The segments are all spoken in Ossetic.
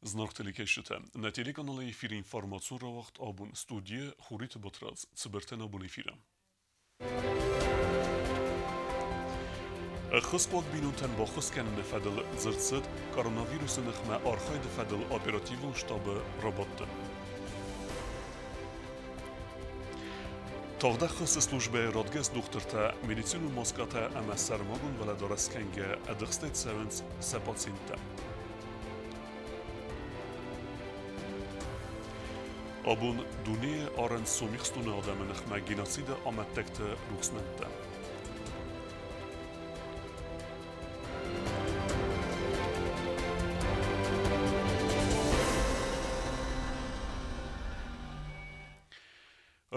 Зынаргъ телекӕсджытӕ, нӕ телеканалы эфиры информацион рауагъд абон студийы Хуриты Батрадз, цыбыртӕ нӕ бон эфиры. Ӕххуысхъуаг бинонтӕн баххуыс кӕныны фӕдыл дзырд цыд коронавирусы ныхмӕ архайды фӕдыл оперативон штабы рабадты. Тагъд ӕххуысы службӕйы радгӕс дохтыртӕ медицинон маскӕтӕ ӕмӕ сӕрмагонд уӕлӕдарӕс кӕнгӕ ӕдыхстӕй цӕуынц сӕ пациенттӕм. Абон дунейы арӕн Сомихстоны адӕмы ныхмӕ геноциды амӕттӕгты рухс нӕмттӕ.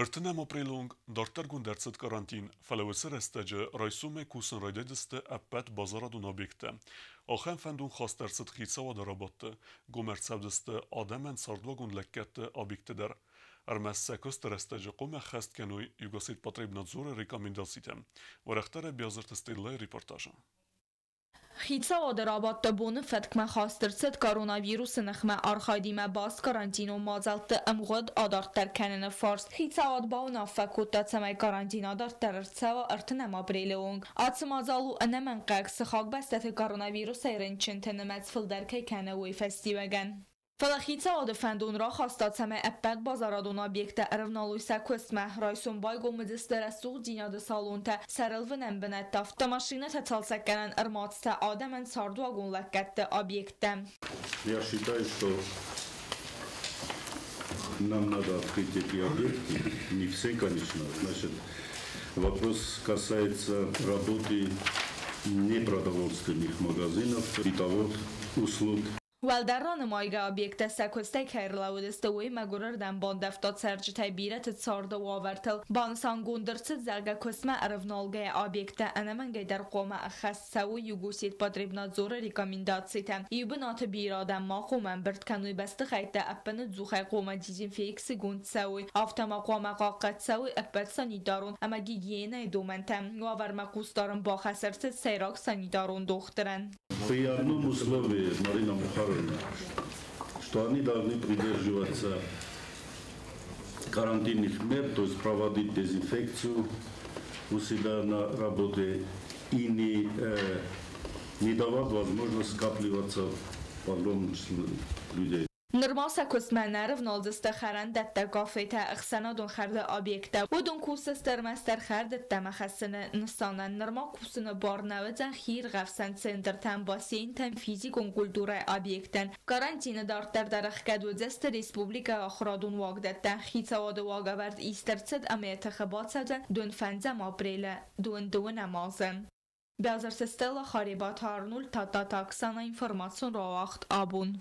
Ӕртынӕм апрелы онг дарддӕргонд ӕрцыд карантин, фӕлӕ уыцы рӕстӕджы райсомӕй кусын райдайдзысты ӕппӕт базарадон объекттӕ. Ахӕм фӕндон хаст ӕрцыд хицауады рабадты, гом ӕрцӕудзысты адӕмӕн цардуагон лӕггӕдты объектты дӕр. Ӕрмӕст сӕ куысты рӕстӕджы хъуамӕ ӕххӕст кӕной Югосетпотребнадзоры рекомендацитӕ. Уӕрӕхдӕр Биазырты Стеллайы репортажы. Хицауады рабадты боны фӕткмӕ хаст ӕрцыд коронавирусы ныхмӕ архайдимӕ баст карантинон мадзӕлтты ӕмгъуыд адарддӕр кӕныны фарст. Хицауад бауынаффӕ кодта, цӕмӕй карантин адарддӕр ӕрцӕуа 30 апрелы онг. Ацы мадзал у ӕнӕмӕнгхъӕуӕг сыхаг бӕстӕты коронавирусӕй рынчынты нымӕц фылдӕр кӕй кӕны, уый фӕстиуӕгӕн. Фӕлӕ хицауады фӕндон рахаста, цӕмӕй ӕппӕт базарадон объекттӕ ӕрӕвналой сӕ куыстмӕ. Райсом байгом уыдзысты рӕсугъддзинады салонтӕ, сӕрӕлвынӕн бынӕттӕ, автомашинӕтӕ цалцӕггӕнӕн ӕрмадзтӕ, адӕмӕн цардуагон лӕггӕдты объекттӕ. Я считаю, что нам надо открыть эти объекты, не все, конечно. Значит, вопрос касается работы непродовольственных магазинов, бытовых услуг. Уӕлдӕр ранымайгӕ объекттӕ сӕ куыстӕй кӕй ӕрлӕууыдысты, уый мӕгуырырдӕм бандӕвта цӕрджытӕй бирӕты царды уавӕртыл. Банысангонд ӕрцыд, зӕгъгӕ, куыстмӕ ӕрӕвналгӕйӕ объекттӕ ӕнӕмӕнгӕй дӕр хъуамӕ ӕххӕст цӕуой Югосетпотребнадзоры рекомендацитӕ. Иу бынаты бирӕ адӕм ма хъуамӕ ӕмбырд кӕной, бӕстыхӕйттӕ ӕппынӕдзухӕй хъуамӕ дезинфекцигонд цӕуой, афтӕ ма хъуамӕ хъахъхъӕд цӕуой ӕппӕт санитарон ӕмӕ гигиенӕйы домӕнтӕ. Уавӕрмӕ хъусдарын бахӕс ӕрцыд сӕйраг санитарон дохтырӕн. При одном условии, Марина Мухаровна, что они должны придерживаться карантинных мер, то есть проводить дезинфекцию у себя на работе и не давать возможность скапливаться огромному числу людей. Нырма сӕ куыстмӕ нӕ рывналдзысты хӕрӕндӕттӕ, кафетӕ, ӕхсӕнадон хӕрды объекттӕ. Уыдон кусдзысты ӕрмӕстдӕр хӕрдыдтӕм хӕссыны нысанӕн. Нырма кусыны бар нӕ уыдзӕн хиирхӕфсӕн центртӕн, бассейнтӕн, физикон культурӕйы объекттӕн. Карантины дарддӕр дӕр ӕхгӕд уыдзысты республикӕйы ахуырадон уагдӕттӕ. Хицауады уагӕвӕрд ист ӕрцыд ӕмӕ йӕ тыхы бацӕудзӕн 25 апрелы 2020 азы. Биазырты Стелла, Харебаты Арнольд, Тадтаты Оксана, информацион рауагъд абон.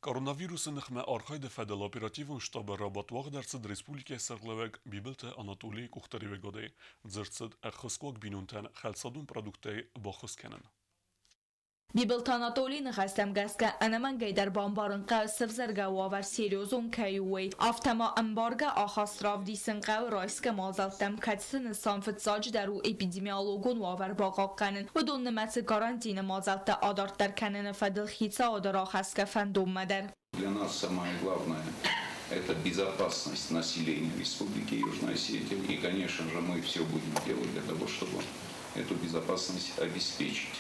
Коронавирусы ныхмӕ архайды фӕдыл оперативон штабы рабадт уагъд ӕрцыд республикӕйы сӕргълӕууӕг Бибылты Анатолийы къухдариуӕгадӕй. Дзырд цыд ӕххуысхъуаг бинонтӕн хӕлцадон продукттӕй баххуыс кӕнын. Бибылты Анатолийы ныхӕстӕм гӕсгӕ ӕнӕмӕнгӕй дӕр бамбарын хъӕуы сӕвзӕргӕ уавӕр серьезон кӕй у, уый. Афтӕ ма ӕмбаргӕ ахаст равдисын хъӕуы райсгӕ мадзӕлттӕм, кӕцыты нысан фыццаджыдӕр у эпидемиологон уавӕр бахъахъхъӕнын. Уыдон нымӕцы карантины мадзӕлттӕ адарддӕр кӕныны фӕдыл хицауады рахӕсгӕ фӕндонмӕ дӕр. Для нас самое главное – это безопасность населения Республики Южная Осетия. И, конечно же, мы все будем делать для того, чтобы эту безопасность обеспечить.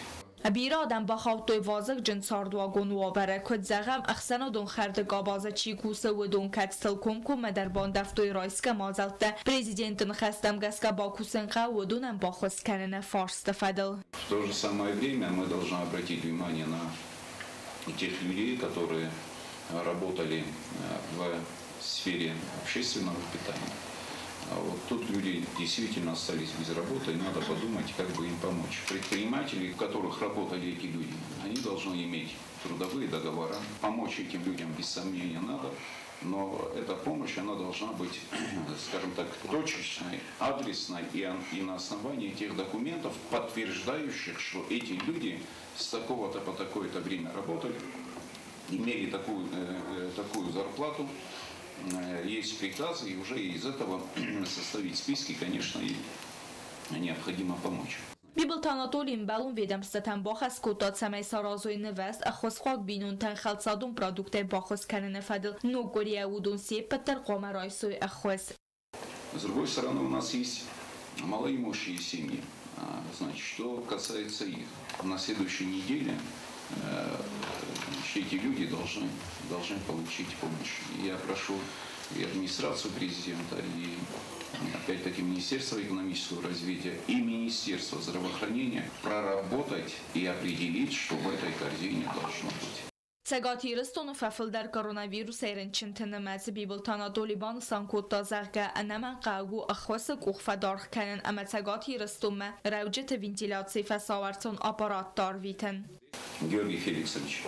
Бирӕ адӕм бахаудтой вазыгджын цардуагон уавӕры, куыд зӕгъӕм, ӕхсӕнадон хӕрды къабазы чи кусы, уыдон, кӕд сыл комкоммӕ дӕр бандӕвтой райсгӕ мадзӕлттӕ. Президенты ныхӕстӕм гӕсгӕ бакусын хъӕуы уыдонӕн баххуыс кӕныны фарсты фӕдыл. В то же самое время мы должны обратить внимание на тех людей, которые работали в сфере общественного питания. Вот тут люди действительно остались без работы, и надо подумать, как бы им помочь. Предприниматели, в которых работали эти люди, они должны иметь трудовые договора. Помочь этим людям без сомнения надо, но эта помощь, она должна быть, скажем так, точечной, адресной и на основании тех документов, подтверждающих, что эти люди с такого-то по такое-то время работали, имели такую зарплату, есть приказы, и уже из этого составить списки, конечно, и необходимо помочь. Бибылты Анатоли ӕмбӕлон ведомствотӕн бахӕс кодта, цӕмӕй саразой нывӕзт ӕххуысхъуаг бинонтӕн хӕлцадон продукттӕй баххуыс кӕныны фӕдыл. Ног къуырийӕ уыдон се ппӕт дӕр хъуамӕ райсой ӕххуыс. С другой стороны, у нас есть малоимущие семьи. Значит, что касается их, на следующей неделе, значит, эти люди должны получить помощь. Я прошу и администрацию президента, и опять-таки Министерство экономического развития, и Министерство здравоохранения проработать и определить, что в этой корзине должно быть. Цӕгат Ирыстоны фӕфылдӕр коронавирусӕй рынчынты нымӕц. Бибылты Анатоли банысан кодта, зӕгъгӕ, ӕнӕмӕнгхъӕуӕг у ӕххуысы къух фӕдаргъ кӕнын ӕмӕ Цӕгат Ирыстонмӕ рӕуджыты вентиляцийы фӕсауӕрцон аппараттӕ арвитын. Георгий Феликсович,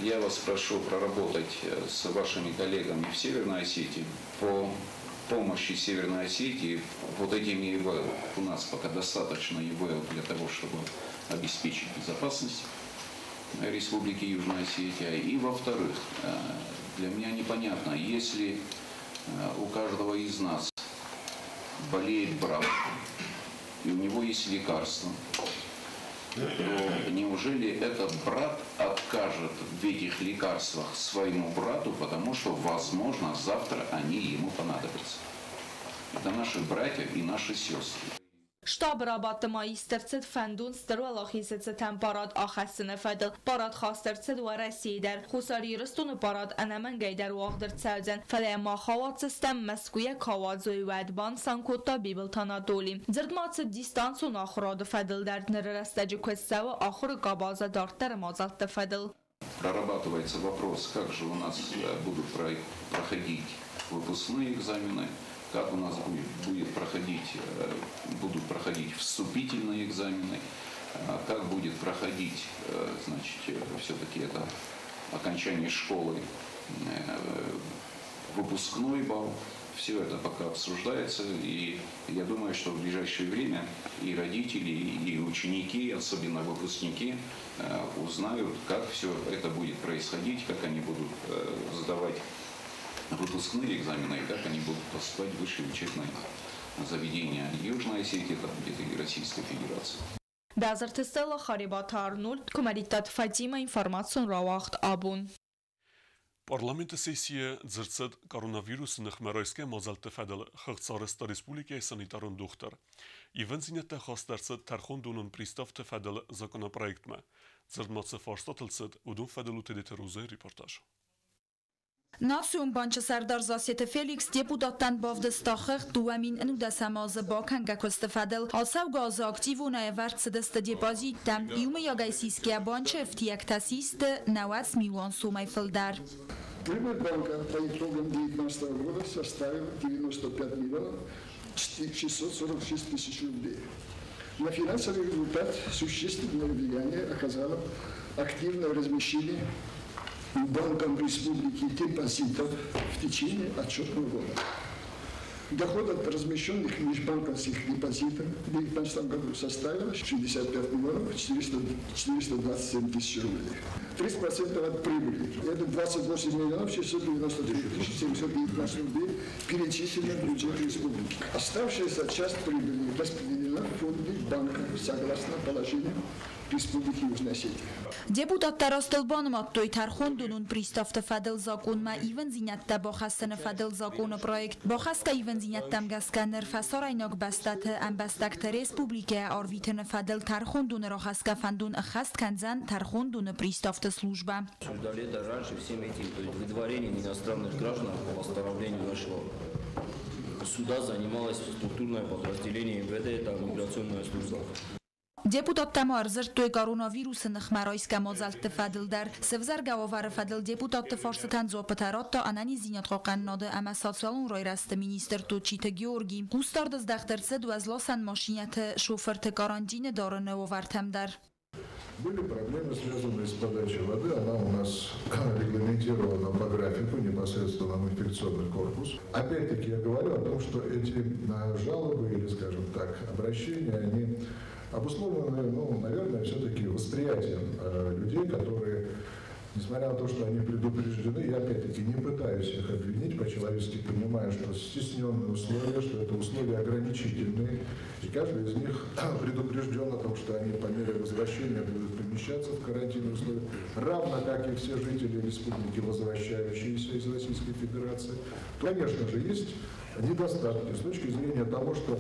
я вас прошу проработать с вашими коллегами в Северной Осетии по помощи Северной Осетии вот этими ИВЛ. У нас пока достаточно ИВЛ для того, чтобы обеспечить безопасность Республики Южная Осетия. И во-вторых, для меня непонятно, если у каждого из нас болеет брат, и у него есть лекарство, то неужели этот брат откажет в этих лекарствах своему брату, потому что, возможно, завтра они ему понадобятся? Это наши братья и наши сестры. Штабы рабадты ма ист ӕрцыд фӕндон Стыр Уӕлахизы цытӕн парад ахӕссыны фӕдыл. Парад хаст ӕрцыд Уӕрӕсейы дӕр. Хуссар Ирыстоны парад ӕнӕмӕнгӕй дӕр уагъд ӕрцӕудзӕн, фӕлӕ мах ауадздзыстӕм, Мӕскуыйӕ куы ауадзой, уӕд, банысан кодта Бибылты Анатоли. Дзырд ма цыд дистанцион ахуырады фӕдыл дӕр, ныры рӕстӕджы куыст цӕуы ахуыры къабазы дарддӕры мадзӕлтты фӕдыл. Прорабатывается вопрос, как же у нас будут проходить выпускные экзамены, как у нас будут проходить вступительные экзамены, как будет проходить, значит, все-таки это окончание школы, выпускной бал. Все это пока обсуждается, и я думаю, что в ближайшее время и родители, и ученики, особенно выпускники, узнают, как все это будет происходить, как они будут сдавать выпускные экзамены и как они будут поступать в высшие учебные заведения Южной Осетии, это будет и Российской Федерации. Базырты Стелла, Харибаты Арнольд, Куымӕридтаты Фатимӕ, информацион рауагъд Абон. Парламенты сессийы дзырд цыд коронавирусы ныхмӕ райсгӕ мадзӕлтты фӕдыл, хыгъд сарӕзта республикӕйы санитарон дохтыр. Ивындзинӕдтӕ хаст ӕрцыд тӕрхондонон приставты фӕдыл законопроектмӕ. Дзырд ма цы фарстатыл цыд, уыдон фӕдыл у Тедеты Розӕйы репортаж. Национ банчы сӕрдар Зассеты Феликс депутаттӕн бавдыста хыгъд 2019 азы бакӕнгӕ куысты фӕдыл. Ацӕугӕ азы активонӕй ӕвӕрд цыдысты депозиттӕ. Иумӕйагӕй сисгӕйӕ банчы ӕфтиӕгтӕ систы 90 милуан сомӕй фылдӕр. Прибыль банка по итогам 2019 года составила 95 миллионов 646 тысяч рублей. На финансовый результат существенное влияние оказало активное размещение Банком Республики депозитов в течение отчетного года. Доход от размещенных межбанковских депозитов в 2019 году составил 65 миллионов 400, 427 тысяч рублей. 30% от прибыли, это 28 миллионов 693 тысячи 719 рублей, перечислено в бюджет республики. Оставшаяся часть прибыли распределена в фонды банка согласно положению Республики Южная Осетия. Депутаттӕ растыл банымадтой тӕрхондонон приставты фӕдыл закъонмӕ ивындзинӕдтӕ бахӕссыны фӕдыл закъоны проект. Бахӕсгӕ ивындзинӕдтӕм гӕсгӕ ныр фӕсарӕйнаг бӕстӕты ӕмбӕстӕгты республикӕйӕ арвитыны фӕдыл тӕрхондоны рахӕсгӕ фӕндон ӕххӕст кӕндзӕн тӕрхондоны приставты службӕ. Обсуждали это раньше всем этим, то есть выдворением иностранных граждан по постановлению нашего суда занималось структурное подразделение МВД, это миграционная служба. Депутаттӕ ма ӕрдзырдтой коронавирусы ныхмӕ райсгӕ мадзӕлтты фӕдыл дӕр. Сӕвзӕргӕ уавӕры фӕдыл депутатты фарстытӕн дзуаппытӕ радта ӕнӕниздзинадхъахъхъӕнынады ӕмӕ социалон райрӕзты министр Тотчиты Георги. Хъусдард здӕхт ӕрцыд уӕзласӕн машинӕты шофырты карантины дарыны уавӕртӕм дӕр. Были проблемы, связанные с подачей воды. Она у нас регламентирована по графику непосредственно в инфекционный корпус. Опять-таки я говорю о том, что эти жалобы или, скажем так, обращения, они обусловлены, ну, наверное, все-таки восприятием людей, которые, несмотря Несмотря на то, что они предупреждены, я опять-таки не пытаюсь их обвинить, по-человечески понимаю, что стесненные условия, что это условия ограничительные, и каждый из них предупрежден о том, что они по мере возвращения будут помещаться в карантинные условия, равно как и все жители республики, возвращающиеся из Российской Федерации. Конечно же, есть недостатки с точки зрения того, что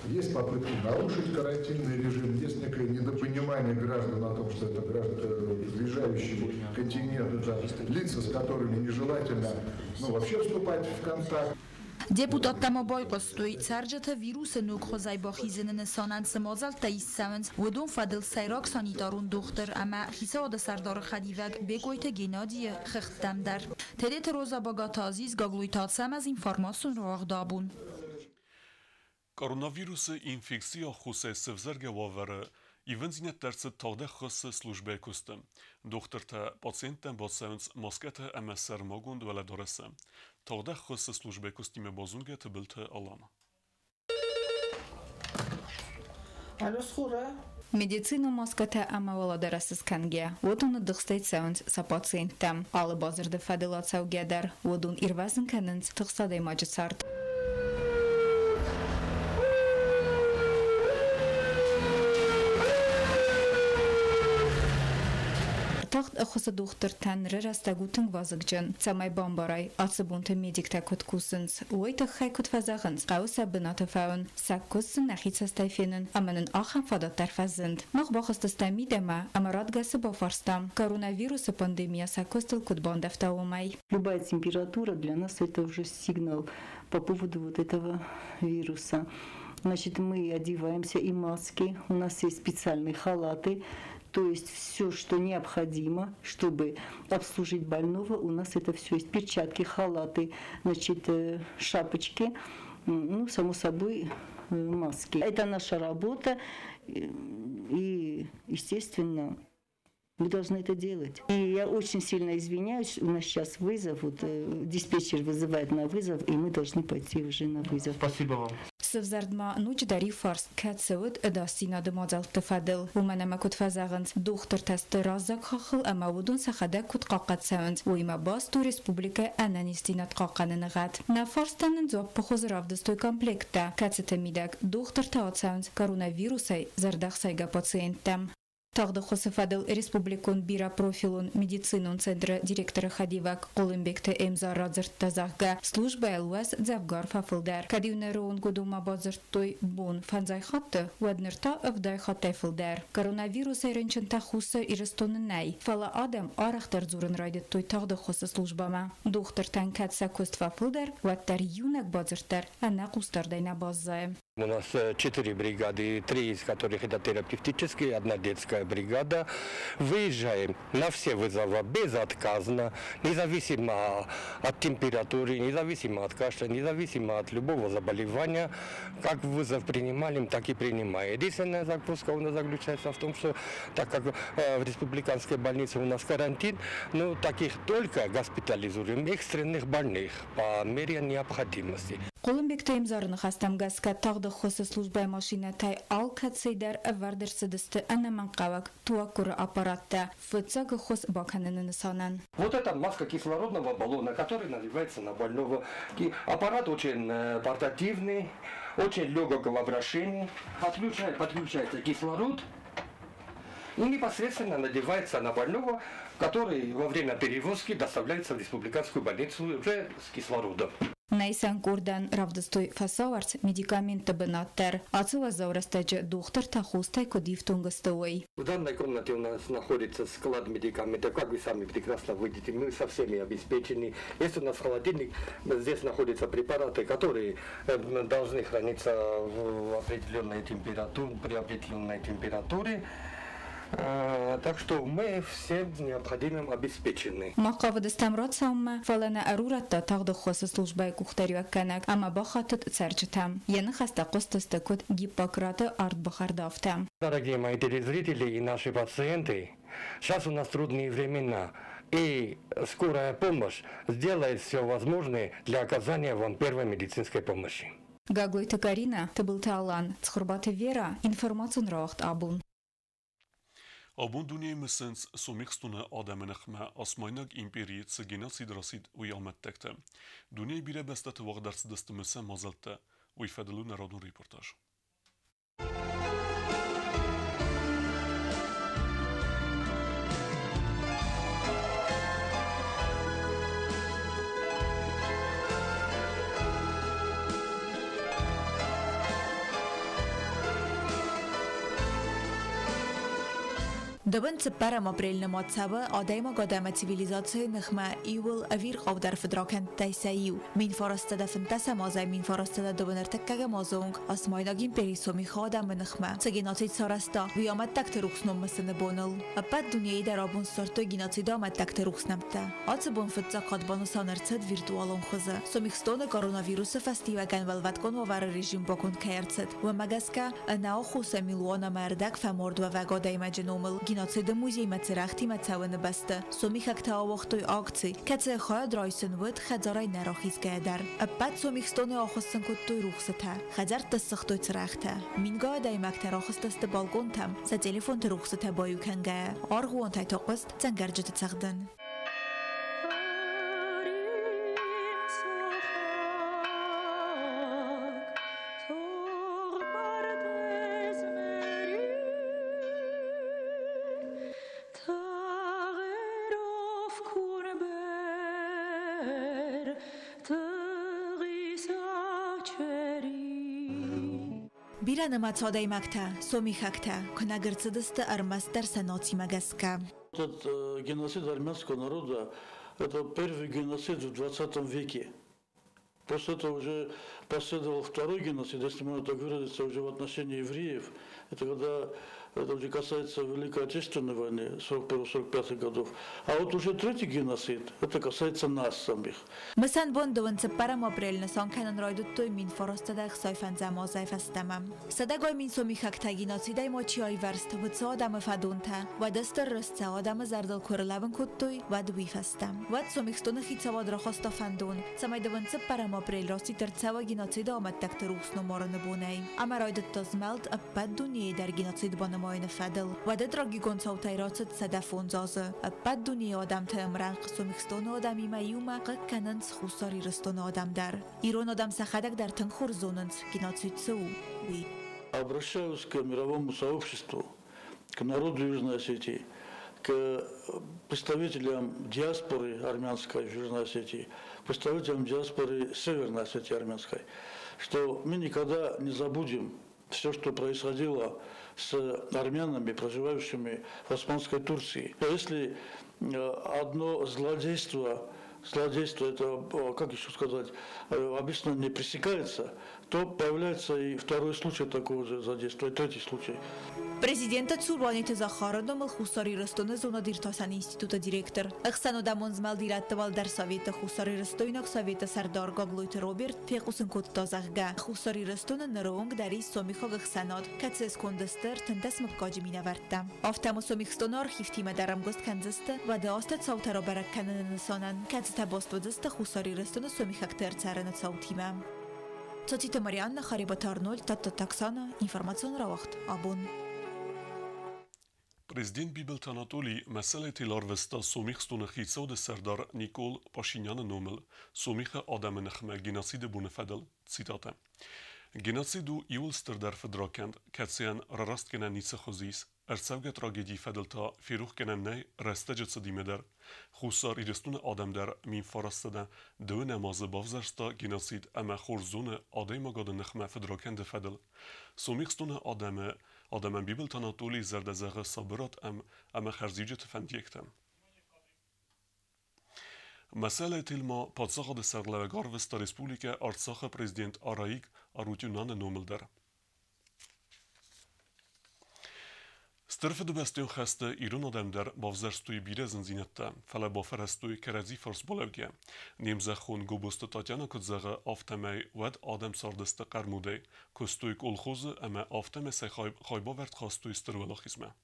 есть попытки нарушить карантинный режим, есть некое недопонимание граждан о том, что это граждане, въезжающие континент, это лица, с которыми нежелательно, ну, вообще вступать в контакт. Депутаттӕ ма байхъуыстой, цӕрджыты вирусы ног хуызӕй бахизыны нысанӕн цы мадзӕлттӕ ист цӕуынц, уыдон фӕдыл сӕйраг санитарон дохтыр ӕмӕ хицауады сӕрдары хӕдивӕг Бекъойты Геннадийы хыгъдтӕм дӕр. Тедеты Роза, Багаты Азиз, Гаглойты Ацӕмӕз, информацион рауагъд Абон. Коронавирусы инфекцийы аххосӕй сӕвзӕргӕ уавӕры ивындзинӕдтӕ ӕрцыд тагъд ӕххуысы службӕйы куысты. Дохтыртӕ пациенттӕм бацӕуынц маскӕтӕ ӕмӕ сӕрмагонд уӕлӕдарӕсы. Тагъд ӕххуысы службӕйы куыстимӕ базонгӕ Тыбылты Алан. Медицинон маскӕтӕ ӕмӕ уӕлӕдарӕсы скӕнгӕ, уыдоны дыхстӕй цӕуынц сӕ пациенттӕм. Алы бадзырды фӕдыл ацӕугӕ дӕр уыдон ирвӕзын кӕнынц тыхст адӕймаджы цард. Тагъд ӕххуысы дохтыртӕн ныры рӕстӕг у тынг вазыгджын, цӕмӕй бамбарай, ацы бонты медиктӕ куыд кусынц, уый тыххӕй куыд фӕзӕгъынц, хъӕуы сӕ бынаты фӕуын, сӕ куыст сын нӕхи цӕстӕй фенын, ӕмӕ нын ахӕм фадат дӕр фӕзынд. Мах бахызтыстӕм мидӕмӕ ӕмӕ радгӕсы бафарстам, коронавирусы пандемия сӕ куыстыл куыд бандӕвта, уымӕй. Любая температура для нас это уже сигнал по поводу вот этого вируса. Значит, мы одеваемся и маски, у нас есть специальные халаты, то есть все, что необходимо, чтобы обслужить больного, у нас это все есть. Перчатки, халаты, значит, шапочки, ну, само собой, маски. Это наша работа, и, естественно, мы должны это делать. И я очень сильно извиняюсь, у нас сейчас вызов, вот, диспетчер вызывает на вызов, и мы должны пойти уже на вызов. Спасибо вам. Сӕвзӕрд ма ноджыдӕр иу фарст, кӕцы уыд ӕдасдзинады мадзӕлтты фӕдыл. Уымӕн ӕмӕ куыд фӕзӕгъынц, дохтыртӕ сты раззаг хаххыл ӕмӕ уыдон сӕхӕдӕг куыд хъахъхъӕд цӕуынц, уыимӕ баст у республикӕйы ӕнӕниздзинад хъахъхъӕныны гъӕд. Нӕ фарстӕн нын дзуаппы хуызы равдыстой комплекттӕ, кӕцыты мидӕг дохтыртӕ ацӕуынц коронавирусӕй зӕрдӕхсайгӕ пациенттӕм. Тагъд ӕххуысы фӕдыл республикон бирӕпрофилон медицинон центры директоры хӕдивӕг Хъуылымбегты Эмзар радзырдта, зӕгъгӕ, службӕйыл уӕз дзӕвгар фӕфылдӕр. Кӕд-иу ныры онг уыдонмӕ бадзырдтой бон фӕндзай хатты, уӕд ныр та ӕвдай хаттӕй фылдӕр. Коронавирусӕй рынчынтӕ Хуссар Ирыстоны нӕй, фӕлӕ адӕм арӕхдӕр дзурын райдыдтой тагъд ӕххуысы службӕмӕ. Дохтыртӕн кӕд сӕ куыст фӕфылдӕр, уӕддӕр иунӕг бадзырд дӕр ӕнӕ хъусдардӕй нӕ баззайы. У нас 4 бригады, 3 из которых это терапевтические, 1 детская бригада. Выезжаем на все вызовы безотказно, независимо от температуры, независимо от кашля, независимо от любого заболевания. Как вызов принимали, так и принимаем. Единственная загвоздка у нас заключается в том, что так как в республиканской больнице у нас карантин, ну, таких только госпитализируем экстренных больных по мере необходимости. Хъуылымбегты Эмзары ныхӕстӕм гӕсгӕ тагъд ӕххуысы службӕйы машинӕтӕй алкӕцӕй дӕр ӕвӕрд ӕрцыдысты ӕнӕмӕнгхъӕуӕг туаггуыры аппараттӕ фыццаг ӕххуыс бакӕныны нысанӕн. Вот это маска кислородного баллона, который наливается на больного. И аппарат очень портативный, очень легок в обращении. Подключается кислород и непосредственно надевается на больного, который во время перевозки доставляется в республиканскую больницу уже с кислородом. Нӕ исӕн къордӕн равдыстой фӕсауӕрц медикаментты бынат дӕр. Ацы уӕззау рӕстӕджы дохтыртӕ хостӕй куыд ифтонг сты, уый. В данной комнате у нас находится склад медикаментов. Как вы сами прекрасно видите, мы со всеми обеспечены. Есть у нас холодильник, здесь находятся препараты, которые должны храниться в определенной температуре, при определенной температуре. Так что мы всем необходимым обеспечены. Мах хъавыдыстӕм рацӕуынмӕ, фӕлӕ нӕ ӕрурӕдта тагъд ӕххуысы службӕйы къухдариуӕггӕнӕг ӕмӕ бахатыд цӕрджытӕм. Йӕ ныхӕстӕ хъуыстысты куыд Гиппократы ардбахӕрд, афтӕ. Дорогие мои телезрители и наши пациенты, сейчас у нас трудные времена, и скорая помощь сделает все возможное для оказания вам первой медицинской помощи. Гаглойты Карина, Тыбылты Алан, Цхуырбаты Вера, информацион рауагъд Абон. Абон дунейы мысынц Сомихстоны адӕмы ныхмӕ Осмайнаг империйы цы геноцид рацыд, уый амӕттӕгтӕ. Дунейы бирӕ бӕстӕты уагъд ӕрцыдысты мысӕн мадзӕлттӕ. Уый фӕдыл у нӕ радон репортаж. Дыууын цыппӕрӕм апрель нымад цӕуы адӕймагад ӕмӕ цивилизацийы ныхмӕ иууыл ӕвирхъаудӕр фыдракӕндтӕй сӕ иу. 1915 азӕй 1923 азы онг Осмайнаг импери Сомихы адӕмы ныхмӕ цы геноцид сарӕзта, уый амӕттӕгты рухс ном мысыны боныл. Ӕппӕт дунейы дӕр абон ссардтой геноциды амӕттӕгты рухс нӕмттӕ. Ацы бон фыццаг хатт банысан ӕрцыд виртуалон хуызы. Сомихстоны коронавирусы фӕстиуӕгӕн уӕлвӕткон уавӕры режим баконд кӕй ӕрцыд, уымӕ гӕсгӕ ӕнӕаххосӕй милуан ӕмӕ ӕрдӕг фӕмардуӕвӕг адӕймаджы номыл геноциды музеймӕ цырӕгътимӕ цӕуыны бӕсты сомихӕгтӕ ауагътой акци, кӕцыйы хайад райсын уыд хӕдзарӕй нӕ рахизгӕйӕ дӕр. Ӕппӕт Сомихстоны ахуыссын кодтой рухсытӕ, хӕдзӕртты ссыгътой цырӕгътӕ. Мингай адӕймӕгтӕ рахызтысты балкъонтӕм, сӕ телефонты рухсытӕ баиу кӕнгӕйӕ, аргъуантӕй та хъуыст дзӕнгӕрджыты цӕгъдын. Бирӕнымӕц адӕймӕгтӕ, сомихӕгтӕ, куынӕг ӕрцыдысты ӕрмӕстдӕр сӕ нацимӕ гӕсгӕ. Этот геноцид армянского народа – это первый геноцид в 20 веке. После этого уже последовал второй геноцид, если можно так выразиться, уже в отношении евреев. Это когда это уже касается Великой Отечественной войны 41-45 годов. А вот уже третий геноцид, это касается нас самих. Мысӕн бон дыууын цыппӕрӕм апрель нысан кӕнын райдыдтой 1965 азӕй фӕстӕмӕ. Сӕдӕгай мин сомихӕгтӕ геноцидӕй ма чи аивӕрзт, уыцы адӕмы фӕдонтӕ, уӕдӕ стыр рыст сӕ адӕмы зӕрдыл куы ӕрлӕууын кодтой, уӕд уый фӕстӕ. Уӕд Сомихстоны хицауад рахаста фӕндон, цӕмӕй дыууын цыппӕрӕм апрель рацыд ӕрцӕуа геноциды амӕттӕгты рухс номарыны бонӕй. Ӕмӕ райдыдта змӕлд ӕппӕт дунейы дӕр геноцид банымайыны фӕдыл. Уӕды трагикон цаутӕй рацыд 105 азы. Ӕппӕт дунейы адӕмты ӕмрӕнхъ Сомихстоны адӕмимӕ иумӕ хъыг кӕнынц Хуссар Ирыстоны адӕм дӕр. Ирон адӕм сӕхӕдӕг дӕр тынг хорз зонынц, геноцид цы у, уый. Обращаюсь к мировому сообществу, к народу Южной Осетии, к представителям диаспоры армянской в Южной Осетии, представителям диаспоры Северной Осетии армянской, что мы никогда не забудем все, что происходило с армянами, проживающими в Османской Турции. Если одно злодейство, злодейство это, как еще сказать, обычно не пресекается, то появляется и второй случай такого же злодейства, и третий случай. Президенты цур Уаниты Захары номыл Хуссар Ирыстоны зонад-иртасӕн институты директор, Ӕхсӕнадӕмон змӕлд Ирӕтты уӕлдӕр советы Хуссарирыстойнаг советы сӕрдар Гаглойты Роберт фехъусын кодта, зӕгъгӕ, Хуссар Ирыстоны ныры онг дӕр ис сомихаг ӕхсӕнад, кӕцы сконды сты 13 мыггаджы минӕвӕрттӕ. Афтӕ ма Сомихстоны архивтимӕ дӕр ӕмгуыст кӕндзысты уӕды азты цаутӕ рабӕрӕг кӕныны нысанӕн, кӕцытӕ баст уыдзысты Хуссар Ирыстоны сомихӕгты ӕрцӕрыны цаутимӕ. Цоциты Марианна, Харебаты Арнольд, Тадтаты Оксана, информацион рауагъд Абон. Президент Бибылты Анатолий мӕсӕллӕй тел арвыста Сомихстоны хицауады сӕрдар Никол Пашиняны номыл Сомихы адӕмы ныхмӕ геноциды боны фӕдыл. Цитатӕ. Геноцид у иууыл стырдӕр фыдракӕнд, кӕцыйӕн рарастгӕнӕн ницы хуызы ис. Ӕрцӕугӕ трагедийы фӕдыл та ферох кӕнӕн нӕй рӕстӕджы цыдимӕ дӕр. Хуссар Ирыстоны адӕм дӕр 1932 азы бавзӕрста геноцид ӕмӕ хорз зоны адӕймагады ныхмӕ фыдракӕнды фӕдыл. Сомихстоны адӕмы адӕмӕн Бибылты Анатолий зӕрдӕ зӕгъы сабырад ӕмӕ хӕрзиуджыты фӕндиӕгтӕ. Мӕсӕллӕй тел ма паддзахады сӕргълӕууӕг арвыста Республикӕ Арцахы президент Араик Арутюняны номыл дӕр. Стыр Фыдыбӕстӕйон хӕсты ирон адӕм дӕр бавзӕрстой бирӕ зындзинӕдтӕ, фӕлӕ бафӕрӕзтой кӕрӕдзи фарс балӕугӕ. Не мзӕххон Гобозты Татьяна куыд зӕгъы, афтӕмӕй уӕд адӕм цардысты хъӕрмудӕй, куыстой колхозы ӕмӕ афтӕмӕй сӕ хайбавӕрд хастой Стыр Уӕлахизмӕ.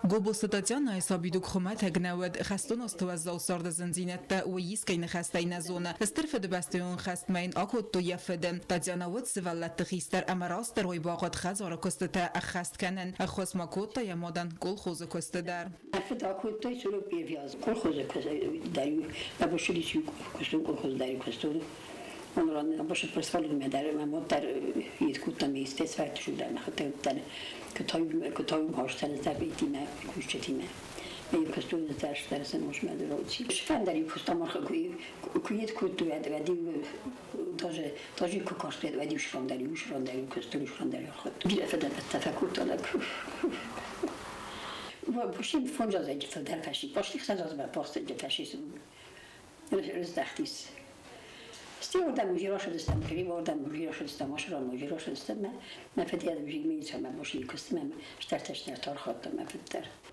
Гобозты Татьянайы сабидуг хуымӕтӕг нӕ уыд. Хӕстон азты уӕззау царды зындзинӕдтӕ уый искӕй ныхӕстӕй нӕ зоны. Стыр Фыдыбӕстӕйон хӕстмӕ йын акодтой йӕ фыды. Татьяна уыд сывӕллӕтты хистӕр ӕмӕ растдӕр уый бахъуыд хӕдзары куыстытӕ ӕххӕст кӕнын. Ӕххуыс ма кодта йӕ мадӕн колхозы куысты дӕр. Мӕ фыд акодтой 41 азы колхозы дӕр-иу, мӕ бошилис-иу куыстон колхозы дӕр-иу куыстон. Onnan prasvalumedar motar jitkuttamistesväärtusudamahatauttan katoimhorstanatabitima kuschetima. Даже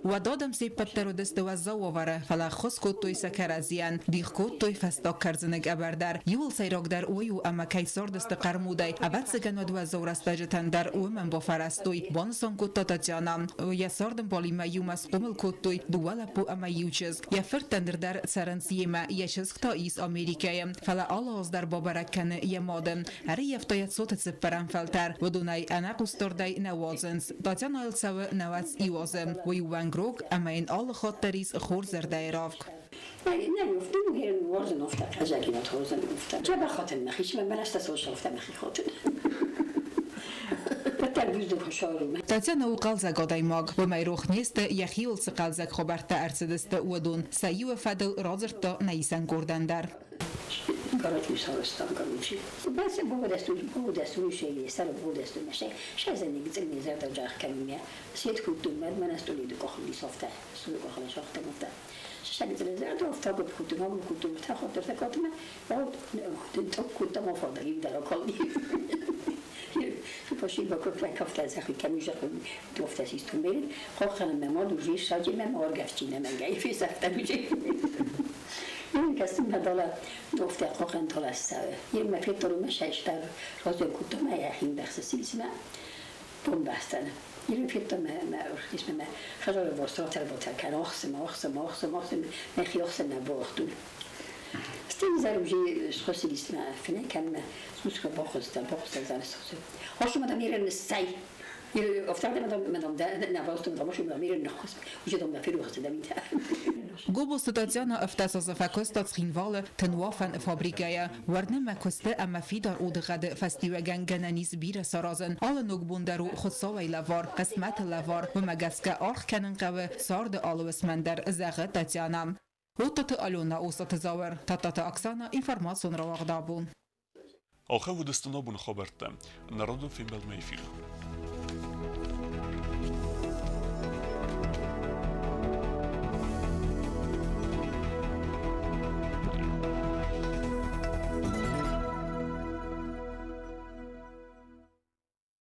Уӕд адӕм се ппӕт дӕр уыдысты уӕззау уавӕры, фӕлӕ ӕххуыс кодтой сӕ кӕрӕдзийӕн, дих кодтой фӕстаг кӕрдзыны къӕбӕр дӕр. Иууыл сӕйрагдӕр уый у, ӕмӕ кӕй цардысты хъӕрмудӕй, ӕвӕццӕгӕн уӕд уӕззау рӕстӕджытӕн дӕр уымӕн бафӕрӕзтой, банысан кодта Татьяна. Йӕ цардӕмбалимӕ иумӕ схъомыл кодтой дыууӕ лӕппу ӕмӕ иу чызг. Йӕ фырттӕ ныр дӕр цӕрынц йемӕ, йӕ чызг та ис Америкӕйы. Фӕлӕ алы аз дӕр бабӕрӕг кӕны йӕ мады. Ӕрыййӕфта йӕ цоты цыппӕрӕм фӕлтӕр. Уыдонӕй ӕнӕхъусдардӕй нӕ уадзынц. Татьянайыл цӕуы 91 азы. Уый у уӕнгрог ӕмӕ йын алы хатт дӕр ис хорз зӕрдӕйы равг. Татьяна у хъӕлдзӕг адӕймаг. Уымӕй рох не сты, йӕхиуыл цы хъӕлдзӕг хабӕрттӕ ӕрцыдысты, уыдон. Сӕ иуы фӕдыл радзырдта нӕ исӕн къордӕн дӕр. Гобозты Татьяна ӕвддӕс азы фӕкуыста Цхинвалы тынуафӕн фабрикӕйы. Уырны мӕ, куысты ӕмӕ фидар удыгъӕды фӕстиуӕгӕн гӕнӕн ис бирӕ саразын. Алы ног бон дӕр у Хуыцауӕй лӕвар, хъысмӕты лӕвар. Уымӕ гӕсгӕ аргъ кӕнын хъӕуы царды алы уысмӕн дӕр, зӕгъы Татьяна. Оттаты Алена, Осаты Зауыр, Тадтаты Оксана, информацион рауагъд Абон. Ахӕм уыдысты нӕ боны хабӕрттӕ. Народон фембӕлдмӕ эфиры.